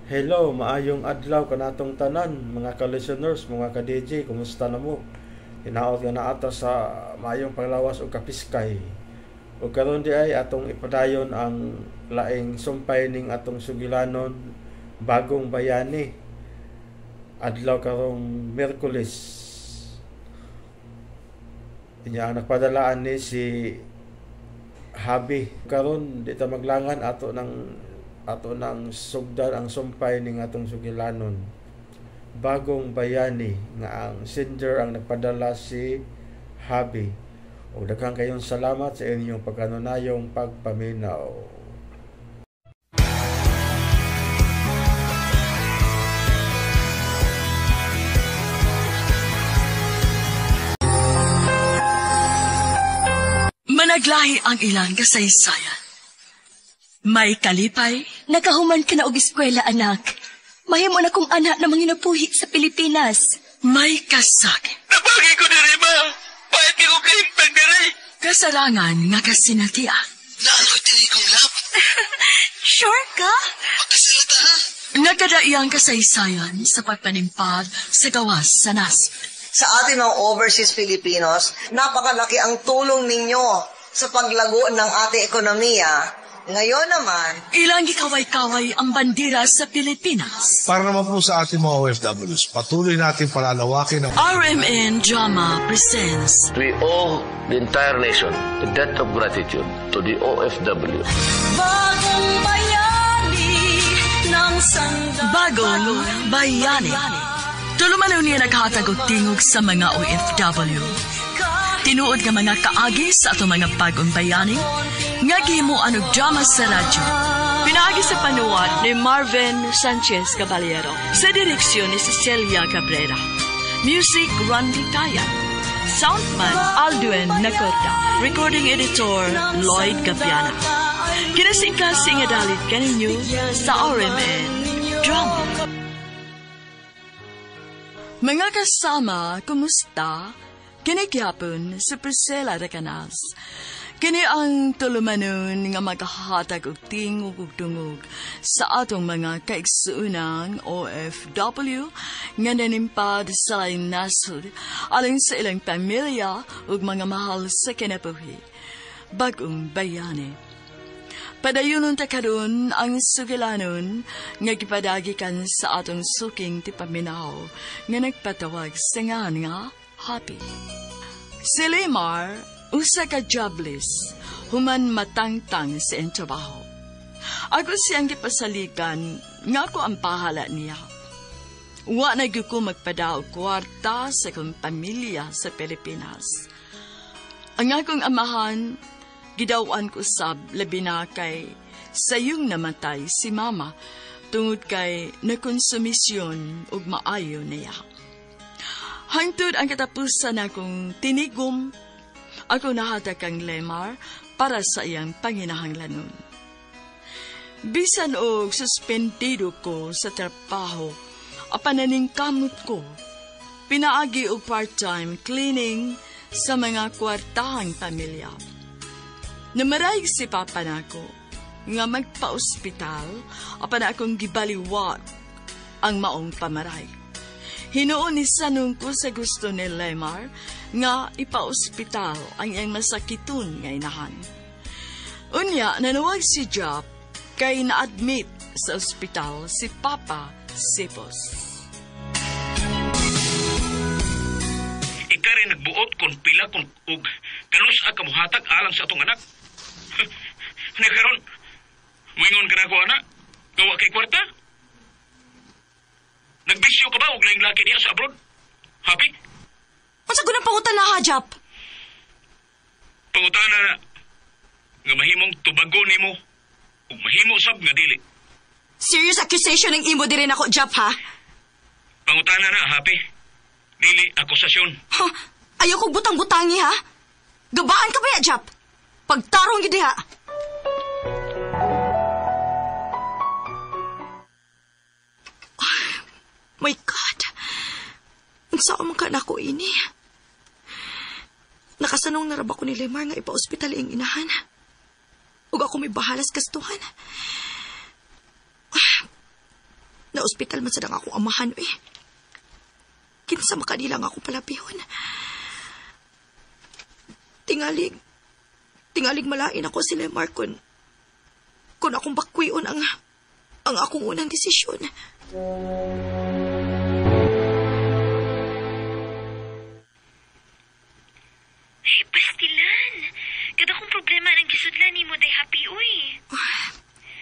Hello, maayong adlaw kanatong tanan, mga ka-listeners, mga ka-DJ, kumusta na mo? Hinaot nga naata sa maayong panglawas o kapiskay. O karon di ay atong ipadayon ang laing sumpay ning atong sugilanon, Bagong Bayani. Adlaw karong Miyerkules. Inya ang nagpadalaan ni si Habi. Karon di ta maglangan, ato nang sugdan ang sumpay ning atong sugilanon, Bagong Bayani, nga ang sender, ang nagpadala, si Habi. O daghang kayong salamat sa inyong pagkanunayong pagpaminaw. Managlahi ang ilang kasaysayan. May kalipay. Nakahuman ka na og eskwela, anak. Mahimo na kong anak na manginabuhi sa Pilipinas. May kasakit. Nabagi ko diri, ma. Pahit ko kahimpag diri. Kasarangan nga kasinatian. Naaloy diri kong lap. Sure ka? Pagkasalata, ha? Nagkadaiyang kasaysayan sa pagpanimpad sa gawas sa nasod. Sa ating mga overseas Filipinos, napakalaki ang tulong ninyo sa paglago ng ating ekonomiya. Ngayon naman, Ilang gikaway-kaway ang bandera sa Pilipinas. Para naman po sa ating mga OFWs, patuloy natin palalawakin ang RMN Drama presents We owe the entire nation a debt of gratitude to the OFW. Bagong Bayani ng Bagong Bayani. Tulumanon niya naghatag og tingog sa mga OFW. Tinuod nga mga kaagi sa atong mga bagong bayani nga gihimuan og drama sa radyo. Pinaagi sa panuwat ni Marvin Sanchez Caballero, sa direksyon ni Cecilia Cabrera. Music, Randy Taya. Soundman, Aldwin Nacorda. Recording editor, Lloyd Gabiana. Kinasingkasing nga dalit kaninyo sa RMN Drama. Mga kasama, kumusta? Kini gyapon si Priscilla Recanas. Kini ang tulumanon nga maghahatag og tingog ug dungog sa atong mga kaigsuonang OFW nga nanimpad sa laing nasod alang sa ilang pamilya ug mga mahal sa kinabuhi. Bagong Bayani. Padayonon ta karon ang sugilanon nga gipadagi kan sa atong suking tipaminaw nga nagpatawag sa ngan nga Happy. Si Lemar, usa ka jobless, human matangtang sa iyang trabaho. Ako siyang gipasaligan nga ako ang pahala niya. Wa na gyud ko magpadaog kwarta sa akong pamilya sa Pilipinas. Ang akong amahan, gidawan ko sab, labi na kay sayong namatay si mama tungod kay nakonsumisyon ug maayo niya. Hangtod ang katapusan akong tinigom, ako nahatag kang Lemar para sa iyang panginahanglanon. Bisan og suspendido ko sa trabaho, apan kamot ko, pinaagi og part-time cleaning sa mga kwartahang pamilya. Namarayg si Papa nako nga magpa-ospital, apan akong gibaliwat ang maong pamaray. Hinuon ni sanong ko sa gusto ni Lemar nga ipa-ospital ang iyang masakiton nga inahan. Unya, nanawag si Job kay na-admit sa ospital si Papa Sipos. Ika rin nagbuot kung pila kung ug kanus a kamuhatag alang sa atong anak. Ni karon, moingon ka na ko, anak, nga wa kay kwarta? Nagbisyo ka ba og laing laki diha sa abroad? Happy? Unsa gunang pangutan na ha, Jap? Pangutana na nga mahimong tubago nimo ug mahimo sab nga dili. Serious accusation ang imo diri nako, Jap, ha? Pangutana na, Happy. Dili akusasyon. Ha? Ayaw kong butang-butangi, ha? Gabaan ka ba ya, Jap? Pagtarong gid ha. My God. Unsa man ka nako ini? Nakasanong na ra ba ko ni Lemar nga ipa-ospital iyang inahan? Ug ako may bahalas gastuhan. Kaya ospital man sa akong amahan, eh. Kinsa makanilang ako palabihon. Tingalig malain ako si Lemar kun akong bakwion ang akong unang desisyon. Hey, pastilan! Kada kong problema ng gisudlan ni mo, day happy, uy.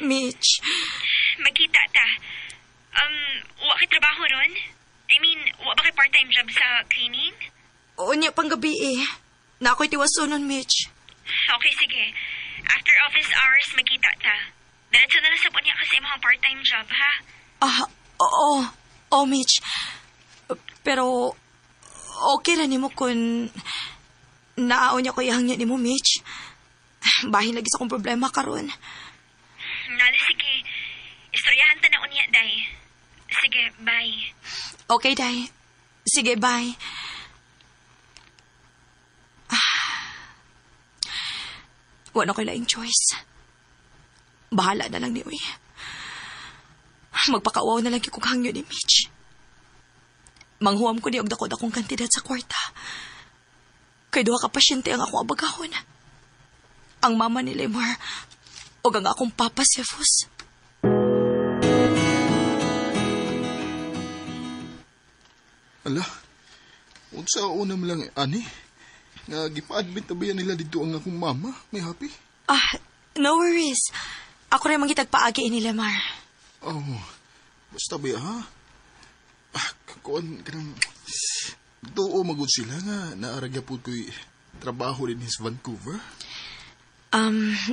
Mitch. Magkita ta. Wa kay trabaho ron? I mean, wa ba kay part-time job sa cleaning? Oo niya pang gabi eh. Na ako'y tiwasonon, Mitch. Okay, sige. After office hours, magkita ta. Diretso na lang sa niya kasi imong part-time job, ha? Ah, oo. Oo, Mitch. Pero, okay ra nimo kung naaon niya ko ihangya nimo, Mitch. Bahin lagi sa akong problema karon. Nala, sige. Istoryahan ta na unya, Day. Sige, bye. Okay, Day. Sige, bye. Wala ko laing choice. Bahala na lang ni Uy. Magpakauaw na lang kung hangyo ni Mitch. Manghuam ko ni og dako-dakong kantidad sa kwarta. Kay duha ka pasyente ang akong abagahon. Ang mama ni Lemar o ang akong papa Cephus. Ala, unsa una mo lang ani? Nga gipa-admit na ba yan nila dito ang akong mama? May happy? Ah, no worries. Ako rin mangitagpaagi ni Lemar. Oh, basta ba ha? Ah, kuan kanang tuo magud sila nga naaragya po ko'y trabaho din sa Vancouver.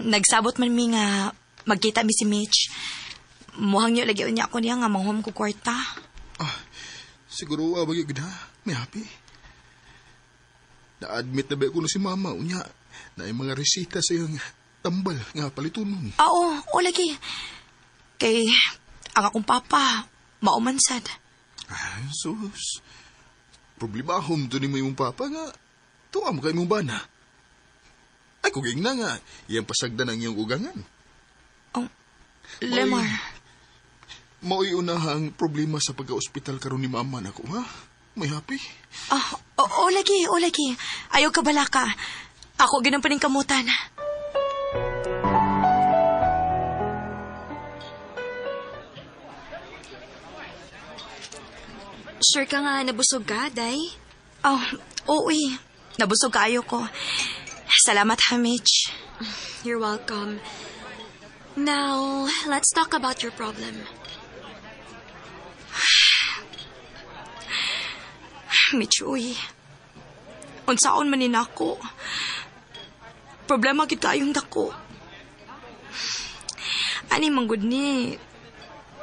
Nagsabot man mi nga magkita mi si Mitch. Muhang niyo lagi unya ako niya nga manghuam ko kwarta. Ah, siguro abag yun ha. May happy. Na-admit na ba ko na si mama unya na yung mga resita sa iyong tambal nga palitunon. Ah, oo, oo lagi. Kay ang akong papa maumansad. Ah, sus. Problemahon to ni mo yung papa nga. Tuwa mo kay mong bana. Ay, kuging na nga. Iyang pasagdan ang iyong ugangan. Oh, Lemar. Mao'y unahang problema sa pagka-ospital karon ni mama nako, ha? May happy? Ah, oo lagi, oo lagi. Ayaw ka balaka. Ako ginang paningkamutan. Sure ka nga nabusog ka, Day? Oh, oo eh. Nabusog kayo ko. Salamat ha, Mitch. You're welcome. Now, let's talk about your problem. Mitch, uy. Unsaon man ni nako. Problema gid kayong dako. Ani manggod ni.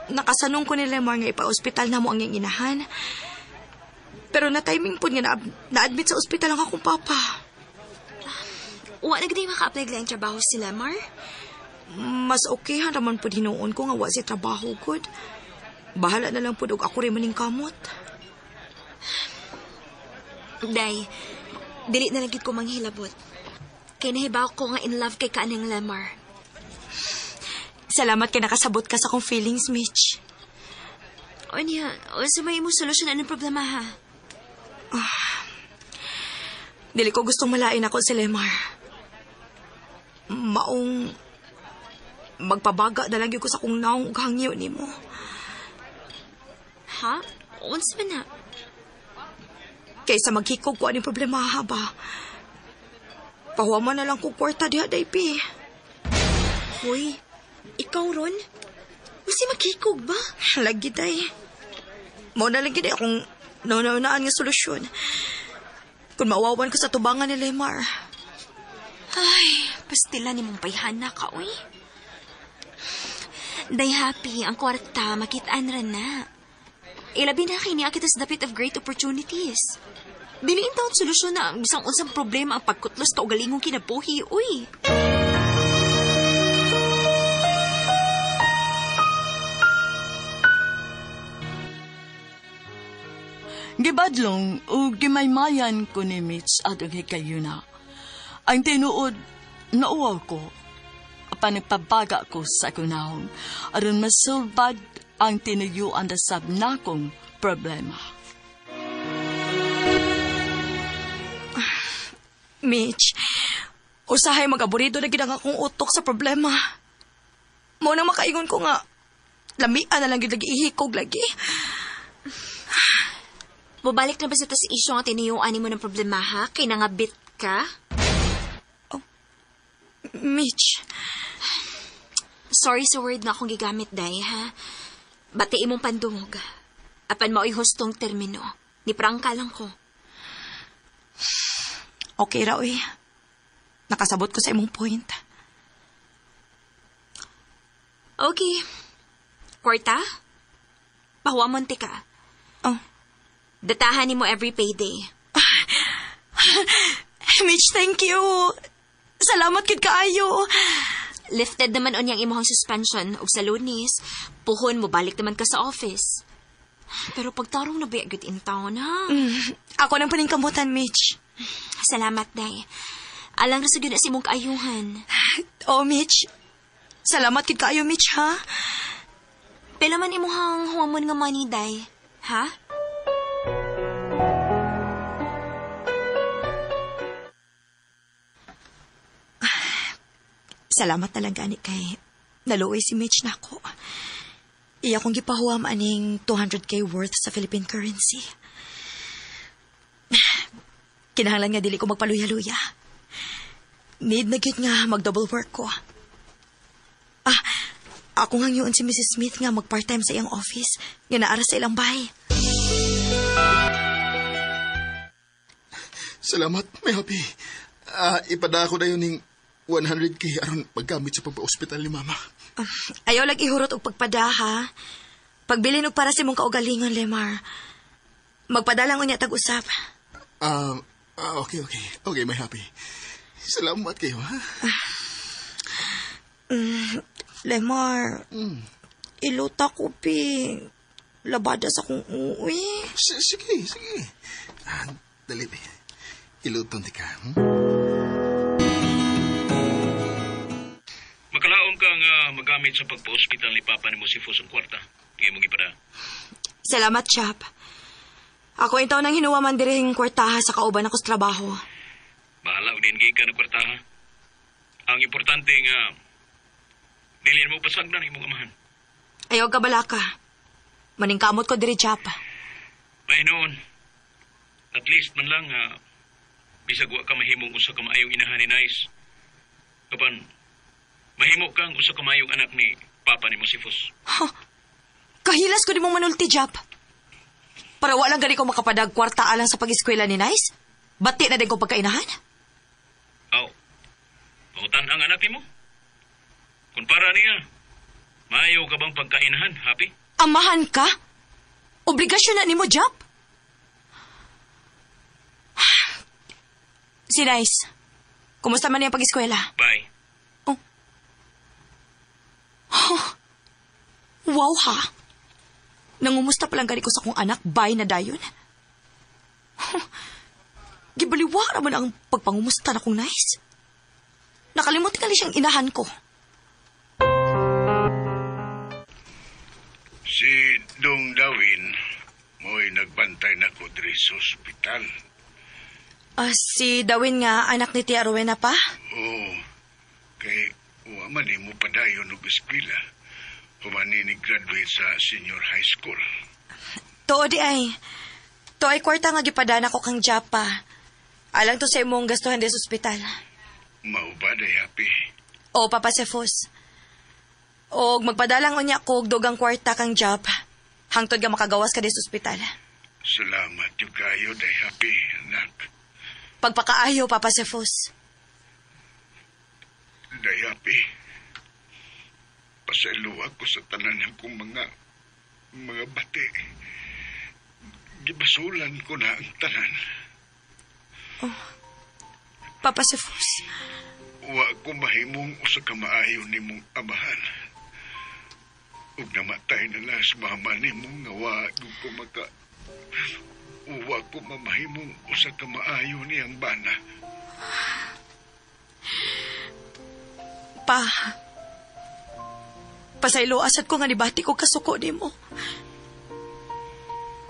Nakasanong ko ni Lemar nga ipa-ospital na mo ang iyang inahan. Pero na-timing po nga na-admit sa ospital ang akong papa. Wa na gid maka-apply lang trabaho si Lemar? Mas okay han raman po hinuon ko nga wa si trabaho gud. Bahala na lang po og ako rin maning kamot. Day, dili na lang gid ko manghilabot. Kay nahibaw ko nga in love kay kaanang Lemar. Salamat kay nakasabot ka sa akong feelings, Mitch. O niya, o sa may imong solusyon anong problema ha? Dili ko gustong malain ako si Lemar. Maong magpabaga na lang ko sa kong naong ug hangyo nimo. Ha? Unsa man na? Kaysa maghikog ko aning problema ha ba? Pahuwaman na lang ko kwarta diha, Daypi. Hoy, ikaw ron? Usi maghikog ba? Lagi, Day. Mao na lang gid akong nauna-unaan nga solusyon. Kung mawawan ko sa tubangan ni Lemar. Ay, pastila ni mong bayhana ka, uy. Day happy, ang kwarta, makitaan ra na. Ilabi na kay niya kita sa dapit of great opportunities. Diliin taon solusyon na ang bisang unsang problema ang pagkutlos kaugalingong kinabuhi, uy. Gibadlong o gimaymayan ko ni Mitch atong hikayuna. Ang tinuod, nauwaw ko. Apan nagpabaga ko sa kunahong aron masulbad Ang tinuyuan na sab nakong problema. Mitch, usahay mag-aburido na gid ang akong utok sa problema. Mo nang makaingon ko nga, lamian na lang gid lagi ihikog lagi. Mubalik na ba sa tas isyo nga tiniyuan nimo ng problema, ha? Kay nangabit ka? Oh, Mitch. Sorry sa word nga akong gigamit, day, ha? Bati imong pandungog. Apan mao'y hustong termino. Ni prangka lang ko. Okay ra, uy. Nakasabot ko sa imong point. Okay. Kwarta? Pahuwamonte ka. Oh. Datahan nimo every payday. Mitch, thank you. Salamat kid kaayo. Lifted naman unyang imong suspension ug sa Lunes, puhon mo balik naman ka sa office. Pero pagtarong na ba good in town, ha? Ako nang paningkamutan, Mitch. Salamat, day. Alang ra sa gyud na sa imong kaayuhan. Oh, Mitch. Salamat kid kaayo, Mitch, ha? Pila man imuhang huwamon nga money, day. Ha? Salamat na lang gani kay naluoy si Mitch nako. Iya kong gipahuam aning 200K worth sa Philippine currency. Kinahanglan nga dili ko magpaluya-luya. Need na gyud nga mag-double work ko. Ah, ako nga yun si Mrs. Smith nga mag-part-time sa iyang office nga naara sa ilang bahay. Salamat, may happy. Ipada ko na yun ning 100K aron paggamit sa pagpa-ospital ni Mama. Ayaw lang ihurot og pagpada, ha? Pagbilin og para sa imong kaugalingon, Lemar. Magpadalang unya tag-usap. Okay, okay. Okay, may happy. Salamat kayo, ha? Lemar, iluta ko, pi. Labada sa kong uwi. Sige, sige. Dali, pi. Iluton di ka, Makalaom ka nga magamit sa pagpa-ospital ni Papa ni Mosifos ang kwarta. Ngayon mong ipada. Salamat, Chap. Ako itaw nang hinuwa man dirihing kwartaha sa kauban ako sa trabaho. Bahala o din ka ng kwartaha. Ang importante nga, dili mo pasagdan imong amahan. Ayaw ka balaka. Maningkamot ko diri, Chap. May noon, at least man lang, bisag wa ka mahimong usa ka maayong inahan ni Nice. Kapan, mahimo kang usa ka maayong anak ni Papa ni Mosifos. Huh. Kahilas ko di mong manulti, Jap. Para walang gani ko makapadag kwarta alang sa pag-eskwela ni Nice? Bati na din ko pagkainahan? Aw, pangutan ang anak nimo? Kung para niya, maayo ka bang pagkainahan, Happy? Amahan ka? Obligasyon na nimo, Jap? Si Nice, kumusta man niya pag-eskwela? Bye. Oh. Wow, ha? Nangumusta palang gani ko sa kong anak, bye na dayon. Gibaliwara man ang pagpangumusta na kong Nice. Nakalimot kali siyang inahan ko. Si Dong Dawin, mo'y nagbantay na ko diri sa ospital. Si Dawin nga, anak ni Tia Rowena pa? Oo, kay wa man mo padayon og eskwela. Humani ni graduate sa senior high school. Tuo di ay. To ay kwarta nga gipadana ko kang Japa. Alang to sa imong gastuhan di sa ospital. Mao ba day, Happy? O, Papa Cephus. Og magpadalang unya ko og dugang kwarta kang Jap. Hangtod nga makagawas ka di sa ospital. Salamat yung kayo, day, Happy, anak. Pagpakaayo, Papa Cephus. Day, Happy. Pasayloa ko sa tanan akong mga bati. Gibasulan ko na ang tanan. Oh, Papa Cephus. Wa ko mahimong usa ka maayo nimong amahan. Ug namatay na lang sa mama nimo nga wa ko maka... Wa ko mamahimong usa ka maayo niyang bana. Pa, Nagpasaylo asad ko nga nibati ko kasuko nimo.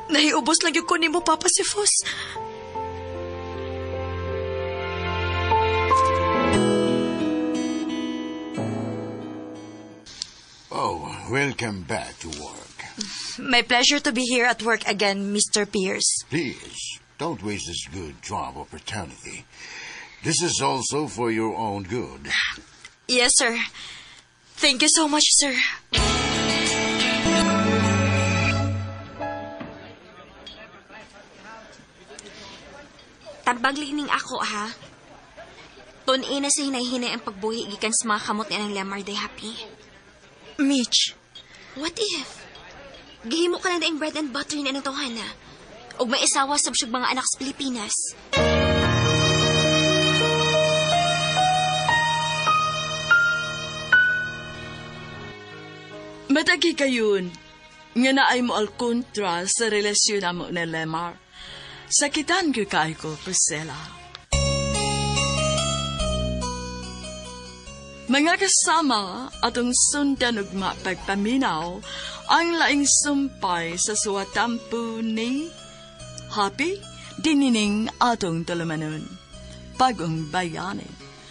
Nahiubos lang yun ko nimo, Papa Cephus. Oh, welcome back to work. My pleasure to be here at work again, Mr. Pierce. Please, don't waste this good job opportunity. This is also for your own good. Yes, sir. Thank you so much, sir. Tambag lining ako, ha? Tun-ina sa hinay-hinay ang pagbuhi gikan sa mga kamot ni Anang Lemar day happy. Mitch. What if? Gihimo ka lang daing bread and butter ni Anang tawhana. Ug may isawa sab siyag mga anak sa Pilipinas. Matagi kayon, nga naay mo al kontra sa relasyon namo ni Lemar. Sakitan gyud kaayo ko, Priscilla. Mga kasama atong sundan ug mapagpaminaw ang laing sumpay sa suwatampo ni Happy dinining atong tulumanon. Bagong bayani.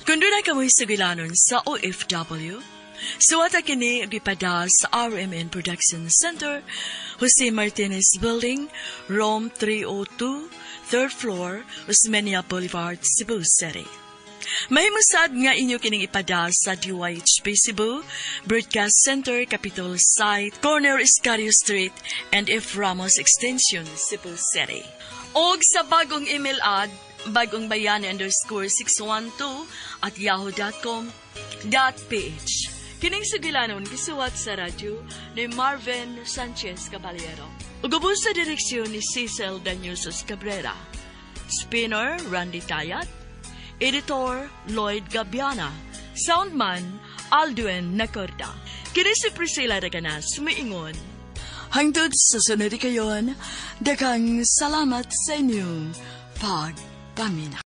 Kung doon ay kamoy sugilanon sa OFW, suwata kini gipada sa RMN Production Center, Jose Martinez Building, Room 302, 3rd floor, Osmeña Boulevard, Cebu City. Mahimusad nga inyo kining ipada sa DYHP Cebu, Broadcast Center, Capitol Site, Corner Escario Street, and F. Ramos Extension, Cebu City. Og sa bagong email ad, bagongbayani_612@yahoo.com.ph. Kining sugilanon gisuwat sa radyo ni Marvin Sanchez Caballero. Ug ubos sa direksyon ni Cecil Danyusos Cabrera. Spinner, Randy Tayat. Editor, Lloyd Gabiana. Soundman, Aldwin Nacorda. Kini si Priscilla Reganas, miingon. Hangtod sa sunod kayon, daghang salamat sa inyong pagpamina.